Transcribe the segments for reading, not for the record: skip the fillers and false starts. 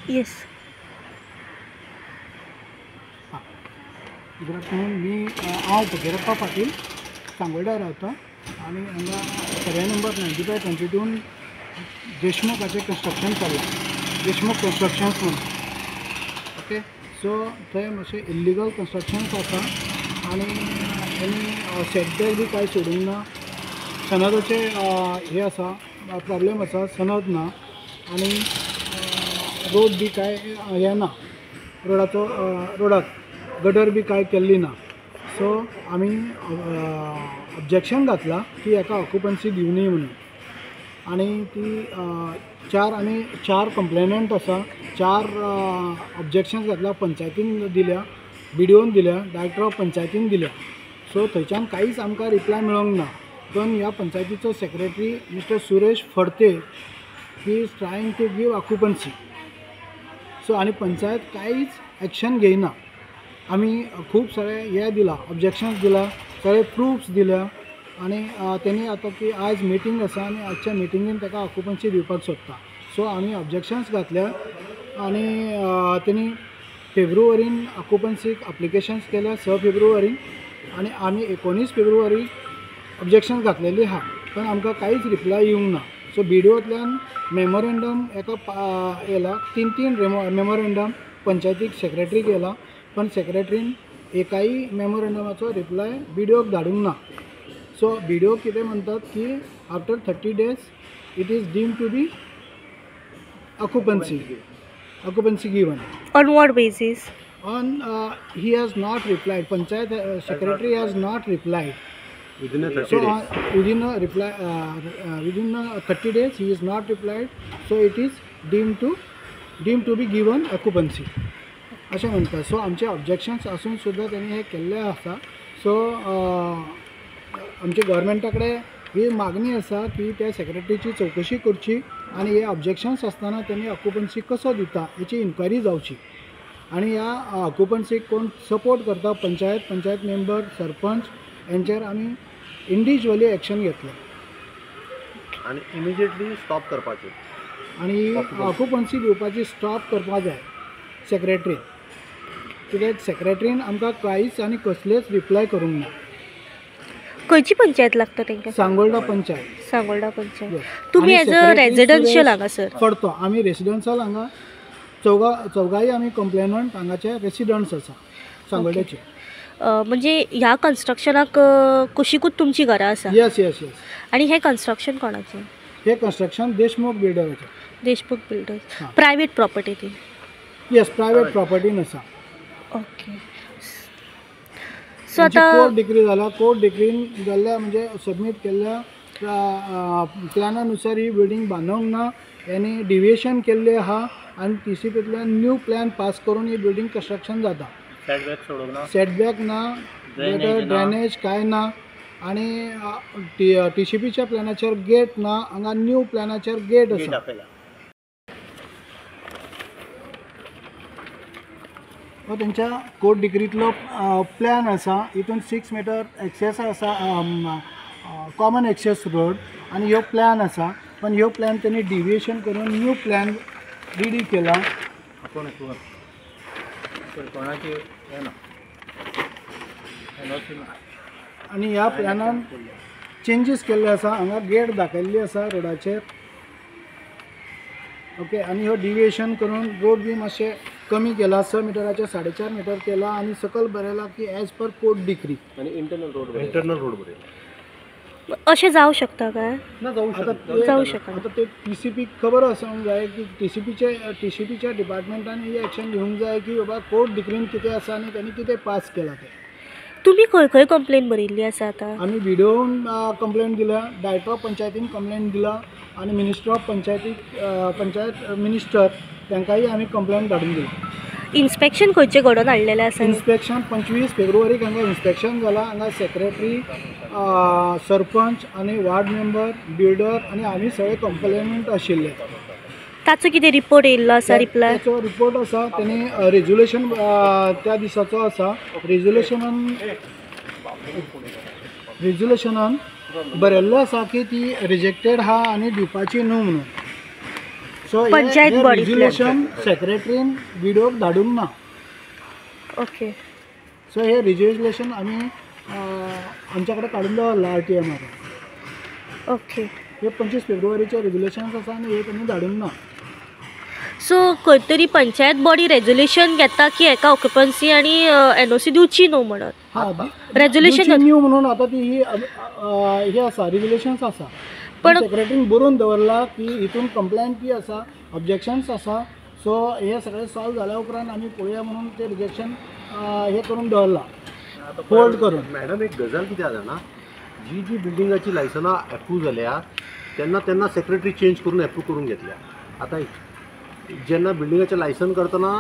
येस. Good afternoon. मी हांव भगीरप्पा पाटील, सांगोल्डा रावता आनी हांगा सर्वे नंबर 9522 देशमुखाचें कन्स्ट्रक्शन चल्लां, देशमुख कन्स्ट्रक्शन्स म्हणून. ओके, सो थंय मातशें इल्लिगल कन्स्ट्रक्शन्स आसा आनी आनी सेटबॅक बी कांय सोडूंक ना. सनदाचे हे आसा, प्रॉब्लेम आसा, सनद ना आनी रोड बी कांय हें ना, रोडाचो रोडाक गटर बी कांय केल्ली ना. सो आमी ऑब्जेक्शन घातलां की हाका ऑक्युपन्सी दिवनी म्हणून. आनी ती चार आमी चार कंप्लेनंट आसा, चार ऑब्जेक्शन्स घातला, पंचायतीन दिल्या, बी डी ओन दिल्या, डायरेक्टर ऑफ पंचायतीन दिल्या. सो थंयच्यान कांयच आमकां रिप्लाय मेळोंक ना. पण ह्या पंचायतीचो secretary mister Suresh Phadte he is trying to give occupancy. So आनी पंचायत कांयच एक्शन घेयना. आमी खूब सारे हे दिला, ऑब्जेक्शन्स दिला, सगळे प्रुफ्स दिल्या आनी तेणी आतां की आयज मिटींग आसा आनी आजच्या मिटिंगेन ताका ऑक्युपन्सी दिवपाक सोदता. सो आमी ऑब्जेक्शन्स घातल्या आनी तेणी फेब्रुवारीन ऑक्युपन्सीक एप्लिकेशन्स केल्या, 6 फेब्रुवारीन, आनी आमी 19 फेब्रुवारी ऑब्जेक्शन्स घातलेली आहा, पण आमकां कांयच रिप्लाय येवंक ना. सो बी डी ओंतल्यान मेमोरेंडम एका येयला, 3 मेमोरेंडम पंचायतीक सेक्रेटरीक येयला, पण सेक्रेटरीन एकाय मेमोरेंडमाचो रिप्लाय बी डी ओक धाडूंक ना. सो बी डी ओ कितें म्हणटात की after 30 days it is deemed to be occupancy given. On what basis? On he has not replied. Panchayat secretary has not replied. Within a 30 so days. Within a reply, within 30 days he is not replied. So it is deemed to be given occupancy. अशें म्हणटा. So आमचे objections आसून सुद्दां तेणी हें केल्लें आसा. So आमच्या गव्हर्मेंटा कडेन ही मागणी आसा की त्या सेक्रेटरीची चवकशी करची आनी हे ऑब्जेक्शन्स आसतना तेणी ऑक्युपन्सी कसो दिता हेची इन्क्वायरी जावची आनी ह्या ऑक्युपन्सीक कोण सपोर्ट करता, पंचायत मेंबर, सरपंच हेंचेर आमी इंडिविज्युअली एक्शन घेतले आनी इमिजिएटली स्टॉप करपाचें आनी ऑक्युपन्सी दिवपाची स्टॉप करपाक जाय सेक्रेटरीन, कित्याक सेक्रेटरीन आमकां कांयच आनी कसलेच रिप्लाय करूंक ना. खंयची पंचायत लागता तांकां? सांगोल्डा पंचायत. सांगोल्डा पंचायत. तुमी एज अ रेजिडेन्शियल हांगासर? पडतो आमी रेसिडेन्शियल हांगा, चौगाय आमी कंप्लेनंट हांगाचे रेसिडंट्स आसा सांगोल्ड्याचे. म्हणजे ह्या कन्स्ट्रक्शनाक कुशीकूच तुमची घरां आसा? Yes yes yes. आनी हें कन्स्ट्रक्शन कोणाचें? हें कन्स्ट्रक्शन देशमुख बिल्डराचें. देशमुख बिल्डर्स. प्रायवेट प्रॉपर्टी ती? येस, प्रायवेट प्रॉपर्टीन आसा. ओके. सो आतां कोर्ट डिक्री जाला, कोर्ट डिक्रीन जाल्ल्या म्हणजे सबमीट केल्ल्या प्लॅना नुसार ही बिल्डींग बांदूंक ना, यांनी डिविएशन केल्लें आहा आनी टी सी पींतल्यान न्यू प्लॅन पास करून ही बिल्डींग कन्स्ट्रक्शन जाता. सेटबॅक सोडूंक ना, सेटबॅक ना, ड्रेनेज कांय ना आनी टी सी पीच्या प्लॅनाचेर गेट ना, हांगा न्यू प्लॅनाचेर गेट आसा. हो तेंच्या कोर्ट डिग्रींतलो प्लॅन आसा, हितून 6 मिटर एक्सेस आसा, कॉमन एक्सेस रोड, आनी ह्यो प्लॅन आसा, पण ह्यो प्लॅन तेणी डिविएशन करून न्यू प्लॅन रेडी केला. आनी ह्या प्लॅनान चेंजीस केल्ले आसा, हांगा गेट दाखयल्ली आसा रोडाचेर. ओके, आनी ह्यो डिविएशन करून रोड बी मातशें कमी केला, 6 मिटराचे 4.5 मिटर केला आनी सकयल बरयला की एज पर कोर्ट डिक्री आनी इंटरनल रोड बरयला. अशें जावं शकता काय? ना, जावं शकता. आतां ते टी सी पीक खबर आसूंक जाय की टी सी पीच्या डिपार्टमेंटान ही एक्शन घेवंक जाय की बाबा कोर्ट डिक्रीन कितें आसा आनी तांणी कितें पास केलां तें. तुमी खंय खंय कंप्लेन बरयल्ली आसा आतां? आमी बी डी ओन कंप्लेन दिल्या, डायरेक्टर ऑफ पंचायतीन कंप्लेन दिला आनी मिनिस्टर ऑफ पंचायतीक पंचायत मिनिस्टर तांकांय आमी कंप्लेन धाडून दिली. इन्स्पेक्शन खंयचें घडोवन हाडलेलें आसा? इन्स्पेक्शन 25 फेब्रुवारीक हांगा इन्स्पेक्शन जालां. हांगा सेक्रेटरी, सरपंच आनी वार्ड मेंबर, बिल्डर आनी आमी सगळे कंप्लेनंट आशिल्ले. ताचो कितें रिपोर्ट येयल्लो आसा? रिप्लाय ताचो रिपोर्ट आसा, तेणी रेजोल्युशन त्या दिसाचो आसा. रेजोल्युशनान बरयल्लें आसा की ती रिजेक्टेड आहा आनी दिवपाची न्हू म्हणून. सो पंचायत बॉडींतल्यान. रेज्युलेशन सेक्रेटरीन बिडीओक धाडूंक ना. ओके. सो हे रेज्युलेशन आमी आमच्या कडेन काडून दवरला RTMR. Okay. हे 25 फेब्रुवारीचे रेज्युलेशन्स आसा आनी हे तेणी धाडूंक ना. सो खंय तरी पंचायत बॉडी रेजोल्युशन घेता की एका ऑक्युपन्सी आनी NOC दिवची न्हू म्हणून. हां, रेजोल्युशन न्यू म्हणून आतां ती ही हे आसा, रेज्युलेशन्स आसा, पण सेक्रेटरीन बरोवन दवरला की हितून कंप्लेंट बी आसा, ऑब्जेक्शन्स आसा. सो हे सगळें सॉल्व जाल्या उपरांत आमी पळोवया म्हणून ते रिजेक्शन हे करून दवरला, होल्ड करून. मॅडम एक गजाल कितें जाणा, जी जी बिल्डिंगाची लायसनां एप्रूव जाल्या तेन्ना तेन्ना सेक्रेटरी चेंज करून एप्रूव करून घेतल्या. आतां जेन्ना बिल्डिंगाचें लायसन करतना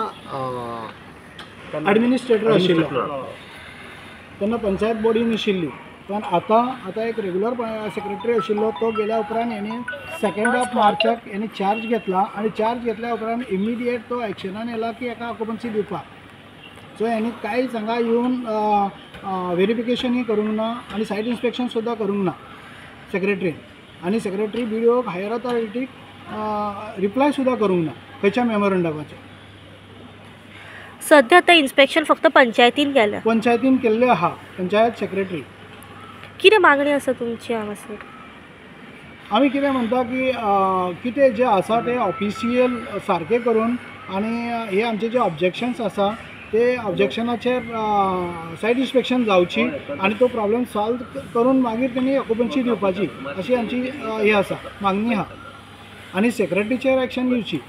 एडमिनिस्ट्रेटर आशिल्लो तेन्ना पंचायत बॉडी नाशिल्ली, पण आतां आतां एक रेगुलर सेक्रेटरी आशिल्लो तो गेल्या उपरांत हेणी 2 मार्चाक हेणी चार्ज घेतला आनी चार्ज घेतल्या उपरांत इमिडिएट तो एक्शनान येयला की एका ऑक्युपन्सी दिवपाक. सो हेणी कांयच हांगा येवन वेरिफिकेशनूय करूंक ना आनी सायट इन्स्पेक्शन सुद्दां करूंक ना सेक्रेटरीन, आनी सेक्रेटरी बिडीओक हायर ऑथॉरिटीक रिप्लाय सुद्दां करूंक ना खंयच्या मेमोरंडमाचेर. सध्या आतां इन्स्पेक्शन फक्त पंचायतीन केलें, पंचायतीन केल्लें आहा, पंचायत सेक्रेटरी. कितें मागणी आसा तुमची हांगासर? आमी कितें म्हणटा की कितें जें आसा तें ऑफिशियल सारकें करून आनी हे आमचे जे ऑब्जेक्शन्स आसा ते ऑब्जेक्शनाचेर सायट इन्स्पेक्शन जावची आनी तो प्रॉब्लम सॉल्व करून मागीर तेणी ऑक्युपन्सी दिवपाची अशी आमची हे आसा मागणी आहा. आनी सेक्रेटरीचेर एक्शन घेवची.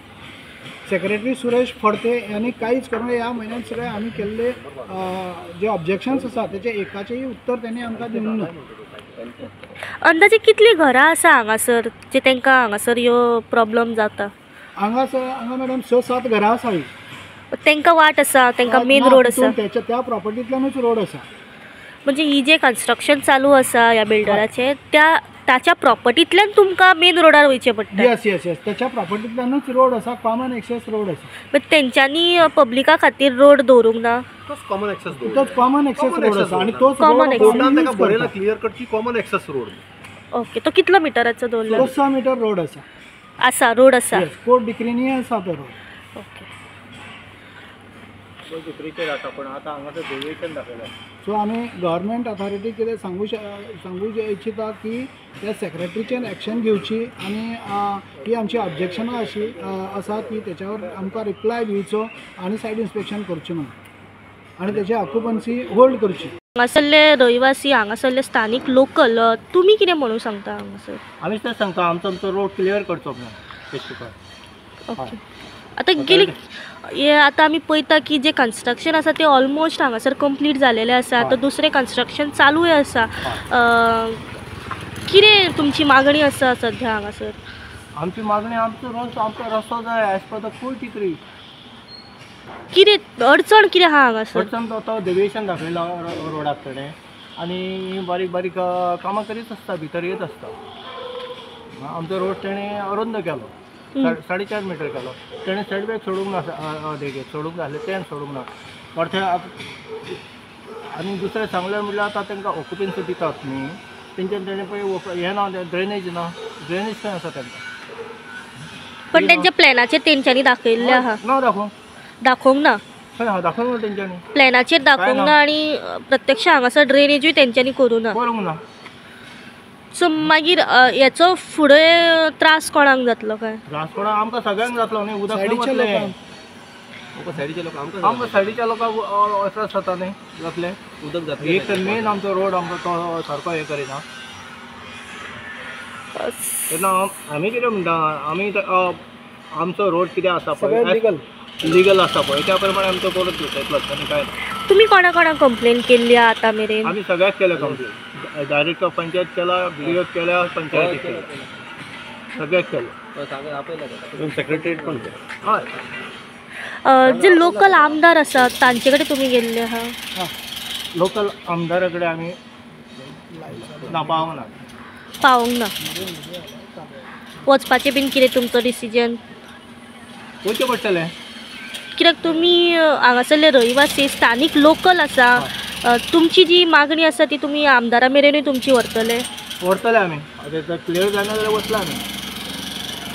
सेक्रेटरी सुरेश फडते यांनी कांयच करूंक ह्या म्हयन्यान सगळें आमी केल्ले जे ऑब्जेक्शन्स आसा तेचे एकाचेय उत्तर तेणी आमकां दिवंक ना. अंदाजे कितलीं घरां आसा हांगासर जे तांकां हांगासर ह्यो प्रॉब्लम जाता? हांगासर हांगा मॅडम 6-7 घरां आसा. तांकां वाट आसा, तांकां मेन रोड आसा, त्याच्या त्या प्रॉपर्टींतल्यानूच रोड आसा. म्हणजे ही जे कन्स्ट्रक्शन चालू आसा ह्या बिल्डराचें त्या ताच्या प्रॉपर्टींतल्यान तुमकां मेन रोडार वयचें पडटा. येस येस येस, त्याच्या प्रॉपर्टींतल्यानूच रोड आसा, कॉमन एक्सेस रोड आसा. बट तेंच्यांनी पब्लिका खातीर रोड दवरूंक ना, तोच कॉमन एक्सेस रोड, तोच कॉमन एक्सेस रोड आसा आनी तोच कॉमन एक्सेस बरयला क्लियर कट की कॉमन एक्सेस रोड. ओके, तो कितलो मिटराचो दवरला? तो 6 मीटर रोड आसा. आसा रोड आसा, कोर्ट डिक्रीनी आसा तो रोड. ओके. सो आमी गव्हर्मेंट ऑथॉरिटी कितें सांगू सांगू इच्छिता की त्या सेक्रेटरीचेर एक्शन घेवची आनी ही आमची ऑब्जेक्शनां अशी आसा की तेच्यावर आमकां रिप्लाय दिवचो आनी सायट इन्स्पेक्शन करचें म्हणून आनी तेची ऑक्युपन्सी होल्ड करची. हांगासरले रहिवासी, हांगासरले स्थानीक लोकल, तुमी कितें म्हणून सांगता हांगासर? आमी तें सांगता, आमचो आमचो रोड क्लियर करचो म्हणून. ओके. आतां गेली हे आतां आमी पळयता की जे कन्स्ट्रक्शन आसा ते ऑलमोस्ट हांगासर कंप्लीट जालेलें आसा, आतां दुसरें कन्स्ट्रक्शन चालूय आसा. कितें तुमची मागणी आसा सध्या हांगासर? आमची मागणी, आमचो रोड, आमचो रस्तो जाय as per the court decree. कितें अडचण कितें आहा हांगासर? अडचण तो डेविएशन दाखयला रोडाक तेणें आनी बारीक बारीक कामां करीत आसता, भितर येत आसता. आमचो रोड तेणें अरुंद केलो, 4.5 मिटर केलो. तेणें सेटबॅक सोडूंक ना, देगेक सोडूंक नासलें, तें सोडूंक ना. परतें आनी दुसरें सांगलें म्हणल्यार आतां तांकां ऑक्युपन्सी दितात न्ही, तेंच्यान तेणें पळय हें ना, ड्रेनेज ना, ड्रेनेज खंय आसा तांकां? पण तेंच्या प्लॅनाचेर तेंच्यांनी दाखयल्लें आहा. ना दाखोवंक, दाखोवंक ना, खंय आहा दाखोवंक ना तेंच्यांनी प्लॅनाचेर दाखोवंक ना आनी प्रत्यक्ष हांगासर ड्रेनेजूय तेंच्यांनी करूं ना, करूंक ना. सो मागीर हेचो फुडें त्रास कोणाक जातलो काय? त्रास कोणाक? आमकां सगळ्यांक जातलो न्ही, उदक खंय वतलें? सायडीच्या लोकांक, आमकां सायडीच्या लोकांक त्रास जाता न्ही, जातलें उदक जातलें. एक तर मेन आमचो रोड आमकां तो सारको हें करिना. तेन्ना आमी कितें म्हणटा, आमी आमचो रोड कितें आसा पळय लिगल आसा पळय त्या प्रमाणे आमचो करून दिवचो, इतलोच आनी कांय ना. तुमी कोणा कोणाक कंप्लेन केल्ली आतां मेरेन? आमी सगळ्याक केल्या कंप्लेन, डायरेक्ट पंचायत केला, बीडीओ केल्या, पंचायती केल्या, सगळ्याक केलें, सेक्रेटरीट पण केलें. हय. जे लोकल आमदार आसात तांचे कडेन तुमी गेल्ले आहा? लोकल आमदारा कडेन आमी ना पावूंक ना, पावूंक ना. वचपाचें बीन कितें तुमचो डिसिजन? वयचें पडटलें, कित्याक तुमी हांगासरले रहिवासी, स्थानीक लोकल आसा, तुमची जी मागणी आसा ती तुमी आमदारा मेरेनूय तुमची व्हरतले? व्हरतले आमी, आतां क्लियर जायना जाल्यार वतले आमी.